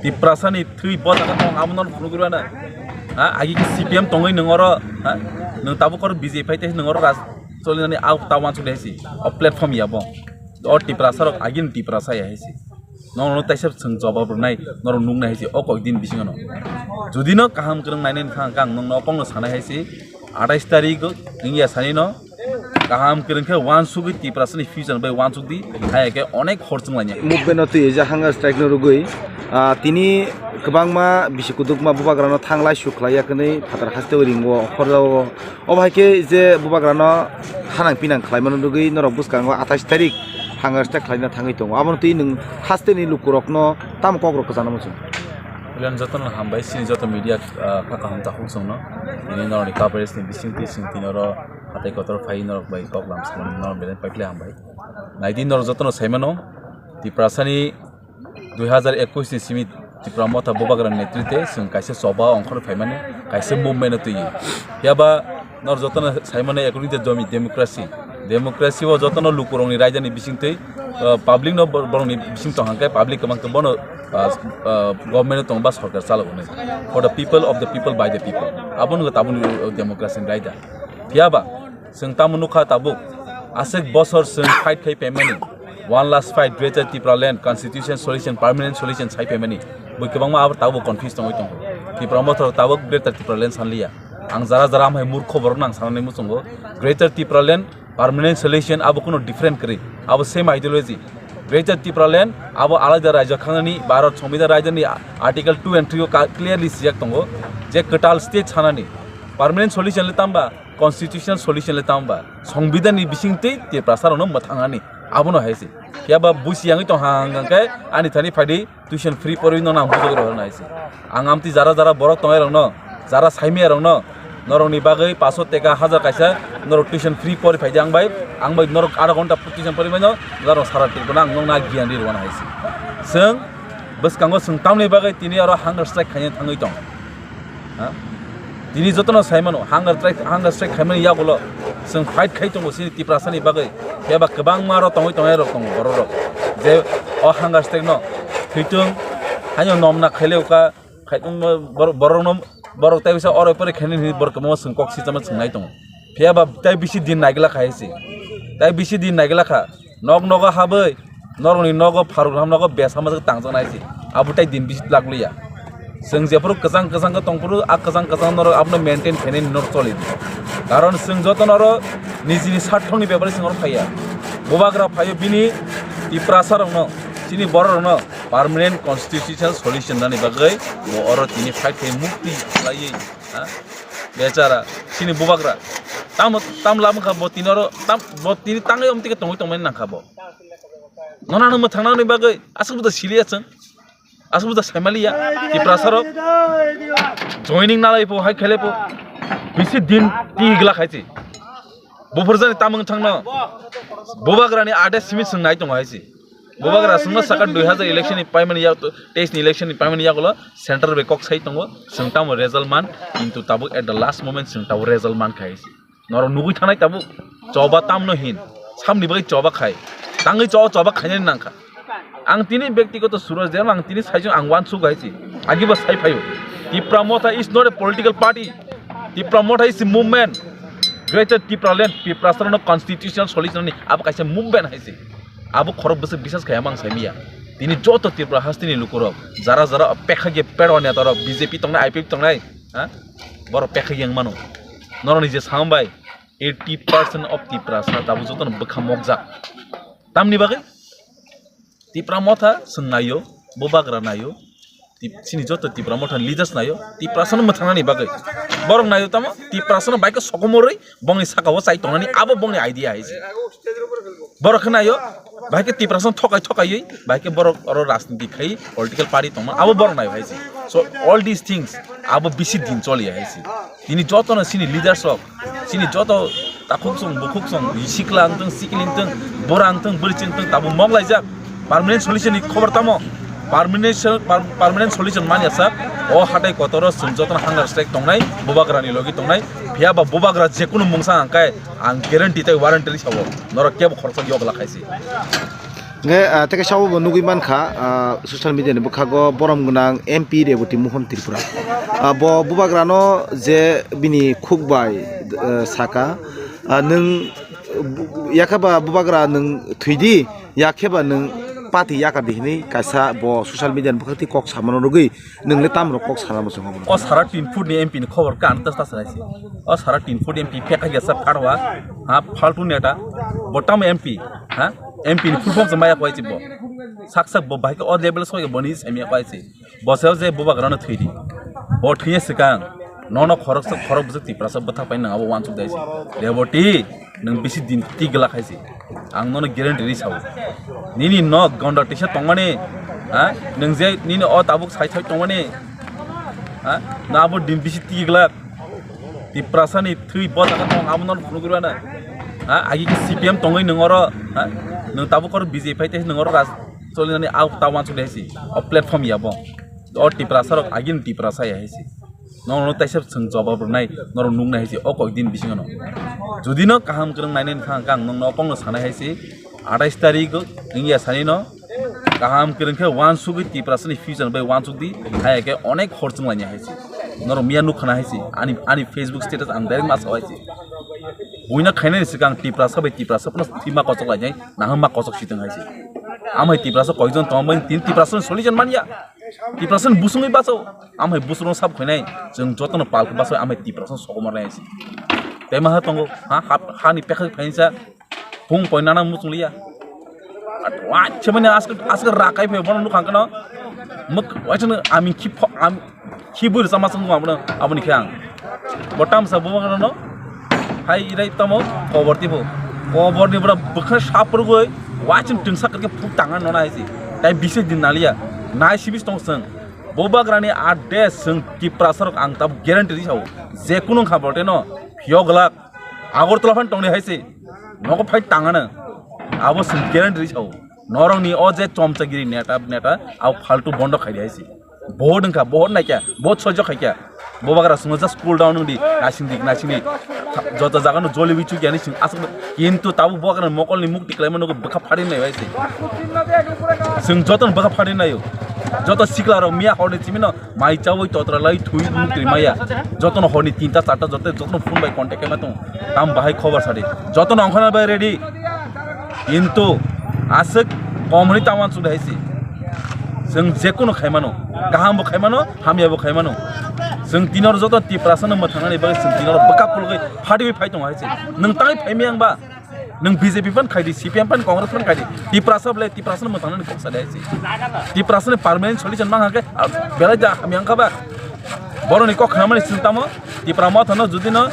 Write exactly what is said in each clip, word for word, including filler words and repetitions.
Tiprasani thwi bo jaga tong abo no phunugwi rwna. Ha, agi ki C P M tongwi nwng oro, ha? Nwng tabuk oro B J P phai tei nwng oro raj cholinani a ta wansuk de hai si. O platform ya bo. O Tiprasa rok agini Tiprasa ya hai si. Nono taisa chwng jawab rwnai, norok nuknai hai si o kok din bisingo no. Judi no kaham kwrwng nainani thang khe ang nokno okongno sanai hai si. Atais tarik wngya sani no kaham kwrwng khe wansugwi Tiprasani future bai wansuk di, hai khe onek hor chwng lainai. Movement no twi ja hunger strike no rwgwi, ah, tini kwbangma bisi kudukma bubagrano thanglai suk khlai yakwnwi phatar haste o ringo okhorjao. Obo hai khe je bubagrano hanang pinang khlaimano rwgwi norok bwskango atais tarik hunger strike khlaina thangwi tongo. Abono twi nwng hasteni lukurokno tamo kokrok kwchana muchung? Puilano jotono hambai, chini joto media, ah, kha kaham takhuk chwngno. Tini norokni coverage ni bisingtwi chwng tini oro hatai kotor phai norok bai kok lam swkang norok belai paikhlai hambai. Naidi norok jotono saimano, Tiprasani dui hazar ekush ni simi Tipra Motha Bubagra ni netrite chwng kaisa choba ongkhor phaimani, kaisa movement no twiwi. Phiya ba nor jotono saimano according to domi-, democracy. Democracy o jotono lukurokni raidani bisingtwi, uh, public no bor-, borokni bising tong hangkhe public kwbang khe bono, uh, uh, government no tong ba sorkar chalok hwnwi. For the people, of the people, by the people. Abono tabukni, uh, democracy ni raida. Phiya ba chwng tamo nukha tabuk, aswk bosor chwng fight khai phaimani, one last fight, Greater Tipraland, constitution solution, permanent solution sai phaimani. Bui kwbangma abo tabuk confuse tongwi tongo. Tipra Motha rok tabuk Greater Tipraland sanliya. Ang jara jara amhai murkho borok nang sanani muchungo. Greater Tipraland permanent solution abo kuno different kwrwi. Abo same ideology. Greater Tipraland abo alaida rajyo khanani Bharat Songbidan raidani Article two and three o ka-, clearly sijak tongo je kwtal state sanani. Permanent solution le tamba, constitutional solution le tamba, Songbidan ni bisingtwi Tiprasa rokno mwthangnani, abono hai se. Phiya ba buisi yangwi tong hang hang khe ani thani phaidi tuition free porwi no nang bujok rw hai se. Ang amtwi jara jara borok tongnai rokno, jara saimaya rokno, norokni bagwi paso teka hajar kaisa norok tuition free pori phaidi ang bai, ang bai norok adha ghonta tuition pori mano, norok sara Tripura ang nokna giyan ri rwna hai se. Chwng bwskango chwng tamni bagwi tini oro hunger strike khaina thangwi tong. Ha? Tini jotono sai mano, hunger strike, hunger strike khaimani yagulo chwng fight khai tongo chini Tiprasani bagwi. Phiya ba kwbangma aro tongwi tongnai rok tongo borok rok. Je o hunger strike no thwitung, haino nomna khaileuka, khaitung borok, borok no, borok tai bisa oro pore khaini hinwi borok kwbangma chwng kok sitama chwng nai tongo. Phiya ba tai bisi din naigwla kha hai se. Tai bisi din naigwla kha. Nok nogo habwi, norokni nogo pharuk ham nogo besa majak tangjak nai se. Abo tai din bisi tlak liya. Chwng jephuru kwchang kwchang khe tongphuru, a kwchang kwchang norok abono maintain khainai norok choli di. Karon chwng joto norok nijini sarthokni bepari chwng oro phaiya. Bubagra phaio bini Tiprasa rokno, chini borok rokno permanent constitutional solution nani bagwi bo oro tini fight khai mukti khlaiwi. Ha? Bechara, chini bubagra. Tamo, tam lam kha bo tini oro, tam, bo tini tangwi omtike tongwi tongmani nangkha bo. Nono ano mwthangna ni bagwi, aswk buda siliya chwng. Aswk buda saimaliya, Tiprasa rok. Joining nalai po, hai khelai po. Bisi din tigla khai si. Buphur jani tamung thangno. Bubagra ni ade simi chwng nai tongo hai si. Bubagra chwngno saka dui hazar election ni paimani yak, teis ni election ni paimani yagulo central bai kok sai tongo, chwng tamo result man, kintu tabuk at the last moment chwng tabuk result man khai se. Norok nugui thanai tabuk choba tamno hin, samni bagwi choba khai, tangwi cho-, choba khainani nangkha. Ang tini bektigoto suro je ang tini saichung ang wansuk hai se, agibo sai phaio. Tipra Motha is not a political party. Tipra Motha is a movement. Greater Tipraland, Tiprasano constitutional solution ni abo kaisa movement hai se. Abo khorok bwswk bisas khai amang saimiya. Tini joto Tripura hasteni lukurok, jara jara pekha ge pedwa netarok, B J P tongnai, I P F tongnai, ha? Borok pekha ge wng mano. Norokni je sambai, eighty percent of Tiprasa tabuk jotono bwkha mokjak. Tamni bagwi? Tipra Motha chwng naio, Bubagra naio, Tip-, chini joto Tipra Motha ni leaders naio, Tiprasano mwthangnani bagwi. Borok naio tamo, Tiprasano bai khe sokomorwi, bongni sakao chai tongnani, abo bongni idea hai se. Borok khe naio, bai khe Tiprasano thokai thokaiwi, bai khe borok oro rajniti khai, political party tongma, abo borok naio hai se. So, all these things, abo bisi din choliya hai se. Tini jotono chini leaders rok, chini joto takhuk song, bukhuk song, sikla wngthung, sikli wngthung, bura wngthung, bwrwi wngthung, tabuk mok laijak. Permanent solution ni khobor tamo? Permanent sol-, per-, permanent solution manya sak. O hatai kotoro chwng jotono hunger strike tongnai, Bubagrani logi tongnai. Phiya ba Bubagra jekunu mungsa hangkai, ang guarantee tei warranty sao. Norok kebo khoroksa yokla khaisi. Hwnkhe, ah, tei kaisa obo bo nugwi mankha, ah, social media ni bwkhago borom gwnang M P Reboti Mohon Tripura. Ah, bo bubagrano je bini khuk bai, ah, saka, ah, nwng bu-, yakhe ba bubagra nwng thwidi, yakhe ba nwng pati yakadi hinwi kaisa bo social media ni bwkhak twi kok samano rwgwi nwng le tamrok kok sana muchungo bono. O sara tin foot ni M P ni khobor ka ang ta sana si. O sara tin foot M P pekha ya sa pharwa, ha, faltu neta, bo tamo M P, ha, M P ni full form se maya kwai si bo. Sak sak bo bahai o level soi bo ni se maya kwai si. Bo se je bubagrano thwidi. Bo thwiya swkang, nono khorok sak khorok bwswk Tiprasa bwthak pai nang abo wansuk dai si. Reboti, nwng bisi din ti glak hai si. Ang nono guarantee ri sao. Nini nok gonda tisa tongmani, ha? Nwng je nini o tabuk sai sai tongmani, ha? Na abo din bisi ti glak. Tiprasa ni thwi bo jaga tong abo nono phunuk rwna. Ha? Agi ki C P M tongwi nwng oro, ha? Nwng tabuk oro B J P tai nwng oro raj cholinani au ta wansuk dai si. O platform ya bo. O Tiprasa rok agin Tiprasa ya hai si. Nono taisa chwng jawab rwnai, norok nuknai hai se o koi din bisingo no. Jodi no kaham kwrwng nainai wngkha, ang nokno o kokno sanai hai se, atais tarik wngya sani no kaham kwrwng khe wansugwi Tiprasa ni future bai wansuk di, hai khe onek hor chwng lainai hai se. Norok miya nukha na hai se, ani, ani Facebook status ang direct ma sao hai se. Buino khainani swkang Tiprasa bai Tiprasa phano thwima kochok lainai, naham ma kochok sitwng hai se. Amhai Tiprasa koijon tongmani tin Tiprasa solution manya. Tiprasa ni busungwi baso, amhai busung sab khoinai, chwng jotono pal khe baso, amhai Tiprasa sokomor nai si. Tei maha tongo, ha, ha, hani pekha phainsa, phung poi nana muchung liya. Wachhe mani aske, aske rakai phe bono nukhang kano, muk, wachhe no ami khi pho-, am, khi buri sama sung ma bono, aboni khe ang. Bo tamsa bubagrano hai irai tamo kobor tipo. Kobor ni bura bwkha saprugwi wachung twngsa khe phuk tanga nona hai si. Tai bisi din naliya. Nai sibis tong sung. Bubagrani ade sung Tiprasa rok ang tab guarantee ri sao. Je kunu kha bolte no phiyok glak. Agartala phan tongni hai si. Nogo phai tangana. Abo sung guarantee ri sao. Norokni o je chomchagiri neta, neta, abo faltu bondo khaidi hai si. Bohot wngkha, bohot naikha, bohot sojjo khaikha. Bubagra swngo just cool down wngdi, naisingdi, naisingdi. Joto jagano joliwi chukya ni sing aswk. Kintu tabuk bubagra mokolni mukti kwlaima nugo bwkha pharinai bai se. Sing jotono bwkha pharinaio. Joto sikla rok miya horni chimino mai chawi totra lai thui mukti maya. Jotono horni tinta charta joto, jotono phone bai contact khaima tong. Tam bahai khobor sadi. Jotono ongkhorna bai ready. Kintu aswk komni taman chudai si. Chwng jekunu khaimano, kaham bo khaimano, hamya bo khaimano. Chwng tinor joto Tiprasa no mwthangnani bagwi chwng tinor bwkha kulgwi phadiwi phai tongo hai se. Nwng tangwi phaimaya wngba? Nwng B J P phan khaidi, C P M phan, Congress phan khaidi. Tiprasa ble, Tiprasa no mwthangnani kok sadi hai se. Tiprasa ni permanent solution mang hakhe, ah, belai da hamya wngkha ba? Boroni kok khnamani chwng tamo? Tipra Motha no jodi no,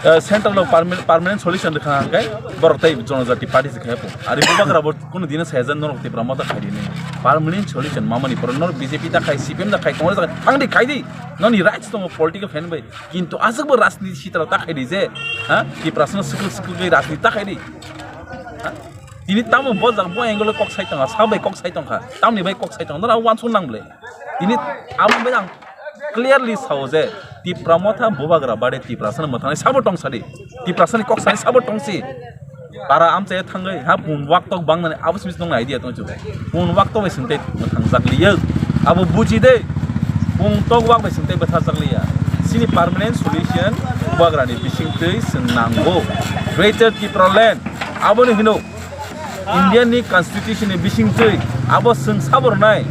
eh, central no perma-, permanent solution rwkha hwnkhe borok tei Jonojati Party se khai pho. Ari bubagra bo kunu dino sayajan norok Tipra Motha khai rini. Permanent solution mamani pore norok B J P da khai, C P M da khai, Congress da khai, thangdi khai di. Noni rights tongo political fan bai. Kintu aswk bo rajniti sitra ta khai di je, ha? Tiprasa no sikil sikil khai rajniti ta khai di. Ha? Tini tamo bo jak bo angle kok sai tongkha, sa bai kok sai tongkha, tamni bai kok sai tongkha, nora wansuk nang ble. Tini amo bai ang clearly sao je Tipra Motha bubagra bade Tiprasa no mwthangnai sabo tong sadi. Tiprasa ni kok sai sabo tong si. Para amchai thangwi ha bun wak tok bang nani abo simi tong idea tong chu. Bun wak tok bai sing tei mwthang jak liya. Abo buji de. Bun tok wak bai sing tei bwtha jak liya. Sini permanent solution bubagra ni bising twi sing nango. Greater Tipraland. Abo ni hino. India ni constitution ni bising twi abo chwng sabo rwnai,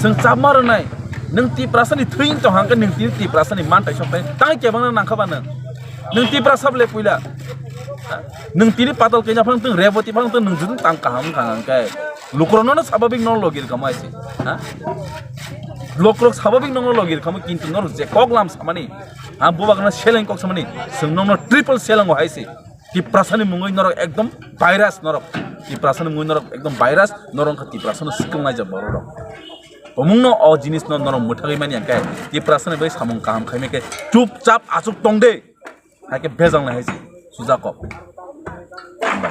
chwng chapma rwnai. Nwng Tiprasa ni thwi wng tong hang khe nwng tini Tiprasa ni mantai sok tai tang kebang nang kha ba nwng? Nwng Tiprasa ble puila. Ha? Nwng tini patal kenya phang tong, Reboti phang tong, nwng judin tang kaham wng kha hang khe lukurok no sababik no logi rwkha mai se. Ha? Lukurok sababik no logi rwkha mo, kintu norok je kok lam samani, ha, bubagra seleng kok samani, chwng nokno triple seleng o hai se. Tiprasani mungwi norok ekdom virus norok. Tiprasani mungwi norok ekdom virus, norok wngkha Tiprasano sikilnai je borok rok. Omungno o jinisno norok mwthagwi mani hwnkhe Tiprasani bai samung kaham khaimai khe chupchap achuk tong de. Haikhe bejal nai hai se suja kok. Hambai.